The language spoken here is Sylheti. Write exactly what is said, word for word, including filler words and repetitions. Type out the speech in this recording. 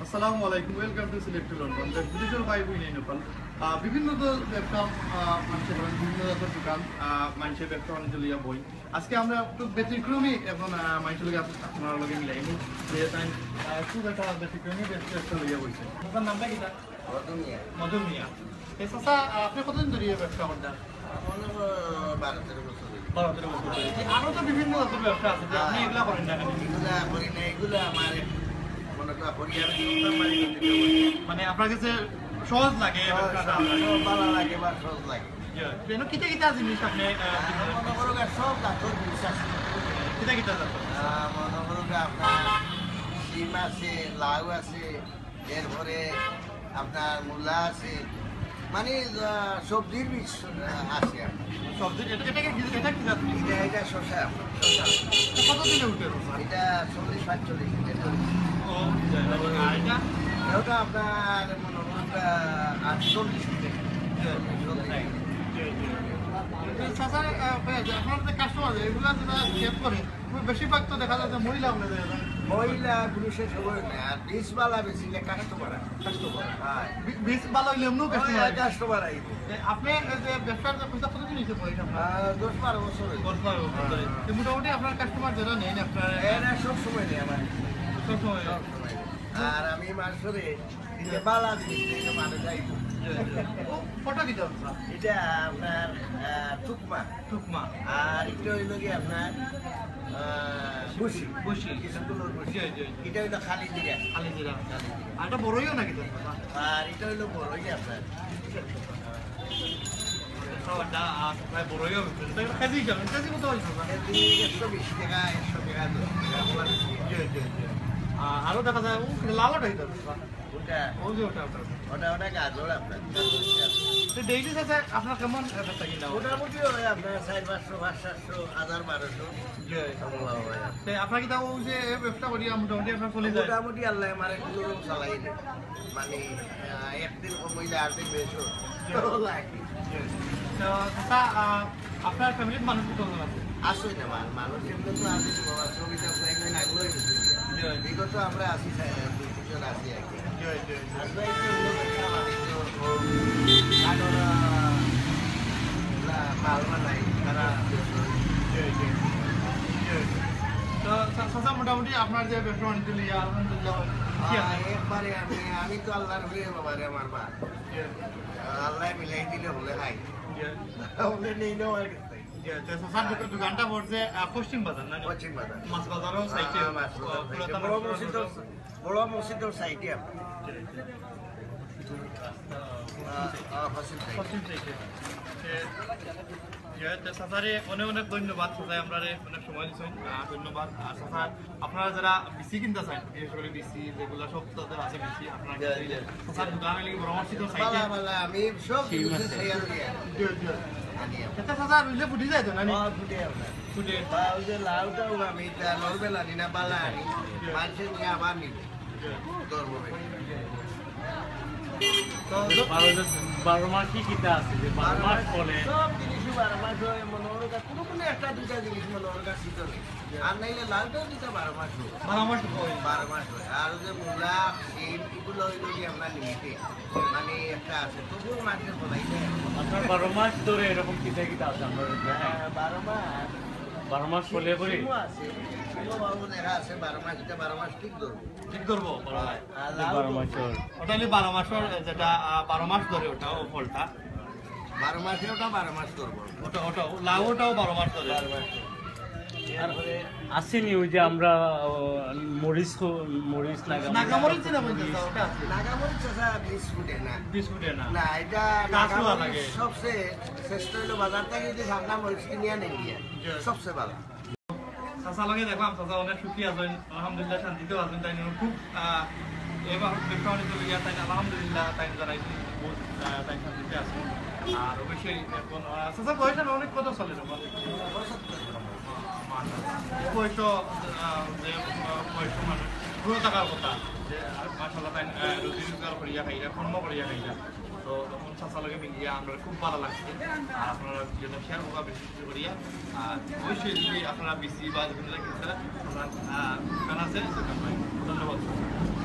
আসসালামু আলাইকুম, welcome to Select to London। দেশ বিদেশর ভাই বইন এই নেপাল, আহ, বিভিন্ন তো ব্যবসা, আহ, মানুষের বিভিন্ন জাতের দোকান, আহ, মানুষের ব্যবসা বাণিজ্য লইয়া বই। আজকে আমরা একটু ব্যতিক্রমী এখন, আহ, মানুষের লগে আপ-, আপনার লগে মিলাইমু যে তাই, আহ, খুব একটা ব্যতিক্রমী ব্যবসা একটা লইয়া বইছে। আপনার নামটা কিতা? মধু মিয়া। মধু মিয়া। এ চাচা, আপনি কতদিন ধরে এই ব্যবসা করছেন? মনে হয় বারো তেরো বছর হইল। বারো তেরো বছর ধরে। আরো তো বিভিন্ন রকম ব্যবসা আছে, যে আপনি এগুলা করেন না কেন? এগুলা করি না, এগুলা আমার এক-, মনে করি করি আমি সুন্দর বাড়ি করতে পারি। মানে আপনার কাছে সহজ লাগে এই ব্যবসাটা? সব ভালো লাগে বা সহজ লাগে। ইয়ে, এনে কিতা কিতা জিনিস আপনি, আহ, আর মনে করো গা, সব জাতর জিনিস আছে। কিতা কিতা জাত? আহ, মনে করো গা, আপনার শিম আছে, লাউ আছে, এরপরে আপনার মূলা আছে, মানে, আহ, সবজির বীজ, আহ, আছে আর কি। সবজি, এটা, এটা কি, এটা কি জাত? এটা, এটা শসা। শসা। এটা কত দিনে উঠে শসা? এটা চল্লিশ পাঁচচল্লিশ দিনে ধরে। ও, উঠে যায়। আর এটা? ওটা আপনার মনে হয়, আহ, আটচল্লিশ দিনে। জি, জি। তো চাচা, আহ, ভাই, যে আপনার যে কাস্টমার, এগুলা যেটা সেট করে, বেশিরভাগ তো দেখা যায় যে মহিলা আপনাদের এখানে। মহিলা পুরুষের সবার নেই, আর বীজ বালা বেশি কাস্টমার। কাস্টমার। হ্যাঁ। বি-, বীজ বালা হইলে এমনিও কাস্টমার। কাস্টমার আইব। এ, আপনি এই যে ব্যবসার যে পয়সা কতদিন হইছে পয়সা আপনার? আহ, দশ বারো বছর হইছে। দশ বারো বছর ধরে। হ্যাঁ। তো মোটামুটি আপনার কাস্টমার যারা নেন আপনার? এরা সব সময় নেই আমার। সব সময়? সব সময়। আর আমি মাস ধরে এই যে বালা জিনিস, এই যে মানুষ আইব। ও, ফটো দিতে হবে, স্যার। এটা আপনার, আহ, টুকমা। টুকমা। আর এটা হইলো কি আপনার, আহ, বুসি। বুসি। স্কুলের বুসি। জি, জি, জি। এটা হইলো খালি জিরা। খালি জিরা। খালি জিরা। আর এটা বড়ইও নাকি তো? আর এটা হইলো বড়ই আপনার। এটা ওটা, আর প্রায় বড়ইও বিক্রি। এটা কেজি হিসাবে, কেজি কত হইছে, স্যার? কেজি একশো বিশ টাকা, একশো টাকা, দশ টাকা, ওগুলা বেশি। জি, জি, জি। আর আরো দেখা যায়, ও, লালটা হইতে হবে, স্যার। ওটা? ওই যে ওটা, ওটা। ওটা, ওটা গাজর আপনার। তো ডেইলি চাচা আপনার কেমন, আহ, বেচা কিনা? মোটামুটি ওই আপনার চার পাঁচশো, পাঁচ সাতশো, হাজার বারোশো। জি। এরকম লাভ হয় আর কি। তো আপনার কি তাও ওই যে এই ব্যবসা করিয়া মোটামুটি আপনার চলে যায়? মোটামুটি আল্লাহ আমার কোনো রকম চালাই দেয়। মানে, আহ, একদিন কম হইলে আর দিন বেশি হয়। জি। লাগে। জি। তো চাচা, আহ, আপনার ফ্যামিলির মানুষ কতজন আছে? আসলে না, মা-, মানুষ এমনি তো আছে, বাবা, ছবি তো প্রায় লাগলোই। জি। বিগত আমরা আছি, স্যার, দুই তিনজন আছি আর কি। জি, জি, জি। আর ভাই তো অন্য ব্যবসা বাণিজ্য, ও, কারণ, আহ, না, মাল বানাই, তারা জি, জি। জি। তো চা-, চাচা, মোটামুটি আপনার যে ব্যবসা বাণিজ্য নিয়ে আলহামদুলিল্লাহ, কি আছে? আহ, একবারে আমি, আমি তো আল্লাহর হয়ে বাবা রে, আমার মা। জি। আল্লাহ মিলাই দিলে হলে খাই। জি। হলে নেই না আমার কাছে। জি, তো চাচার দোকান-, দোকানটা পড়ছে, আহ, পশ্চিম বাজার, না? পশ্চিম বাজার। মাছ বাজারও সাইডে, আহ, মাছ বাজার আহ, সাইডে। পুরাতন বড় মসজিদর, বড় মসজিদর সাইডে। জি, জি। আহ, আহ, পশ্চিম সাইডে। পশ্চিম সাইডে। এ, জি, তো চাচারে অনেক অনেক ধন্যবাদ, চাচায় আমরারে অনেক সময় দিছেন, আহ, ধন্যবাদ। আর চাচা, আপনারা যারা বিসি কিনতে চান, বিশেষ করে বিসি যেগুলা সব তাদের আছে বিসি, আপনারা জি, কিনতে জি। চাইলে চাচার দোকানে লিখে পরামর্শিত সাইডে। বালা, বালা, আমি সব ঠিক কিছু আছে। শেয়ার দিয়া জি, জি। আনি আমরা। এটা চাচা রুইলে ফুটি যায় তো, না নি? হ্যাঁ, ফুটে আমরা। ফুটে। বা ওই যে লাউটাও আমি এটা নরমাল আনি না, বালা আনি। জি। মানুষের নিয়ে আবার নিব। জি। ধর্ম ভাই। তো বারো, বারো মাসই কিতা আছে যে বারো মাস বলে? সব জিনিসই বারো মাস হয়, মনে হয় কোনো কোনো একটা দুইটা জিনিস মনে হয় শীত হয়। আর নাইলে লাউটাও দিতে বারো মাস হয়। বারো মাস হয়। বারো মাস হয়। আর ওই যে মূলা, শিম, এগুলো হইলো কি আপনার লিমিটে, মানে একটা আছে, তবুও মাঠে বলাই দেয়। আপনার বারো মাস ধরে এরকম কিতা কিতা আছে আপনার? হ্যাঁ, বারো মাস। বারো মাস ফলে করি? শিমও আছে, শিমও বাবু দেখা আছে, বারো মাস, এটা বারো মাস ঠিক ধরবো। ঠিক ধরবো, বারো মাস। আর লাউ বারো তো মাস ওর। ওটা হলো বারো মাসের যেটা, আহ, বারো মাস ধরে ওটা, ও ফলটা। বারো মাসে ওটা বারো মাস করবো। ওটা, ওটা, লাউ ওটাও বারো মাস ধরে। বারো মাস ধরে। আর এরপরে আসেনি ওই যে আমরা, ও, মরিচ খো-, মরিচ, নাগা নাগামরিচ মরিচ। যেটা বলতে চাও, ওটা আছে। নাগামরিচ চাচা বীজ ফুটে না। বীজ ফুটে না। না, এটা গাছ রোয়া নাগামরিচ লাগে। সবচেয়ে শ্রেষ্ঠ হইলো বাজার থেকে যদি ভাবনা মরিচ কিনে আনে গিয়া। জি। সবচেয়ে ভালো। চাচা লগে দেখলাম, চাচা অনেক সুখী আছেন, আলহামদুলিল্লাহ শান্তিতেও আছেন। তাই নিয়ে খুব, আহ, এবার ব্যবসা বাণিজ্য লইয়া তাই আলহামদুলিল্লাহ তাই যারা বহুত, আহ, তাই শান্তিতে আছেন। আর অবশ্যই এখন, আহ, চাচা বয়স আর অনেক কত চলে তখন? মাশাআল্লাহ। বয়স, আহ, যে, আহ, বয়স মানুষ বুড়া থাকার কথা, যে, আহ, মাশাআল্লাহ তাই, আহ, রুজি রোজগার করিয়া খাইরা, কর্ম করিয়া খাইরা। তো তখন চাচা লগে মিলিয়া আমরা খুব ভালো লাগছে। আর আপনারা ভিডিওটা শেয়ার করবা বেশি বেশি করিয়া। আর অবশ্যই যদি আপনারা বিসি বা যেগুলো কিনতে চান, আপনারা, আহ, দোকান আছে, দোকান পাই। ধন্যবাদ।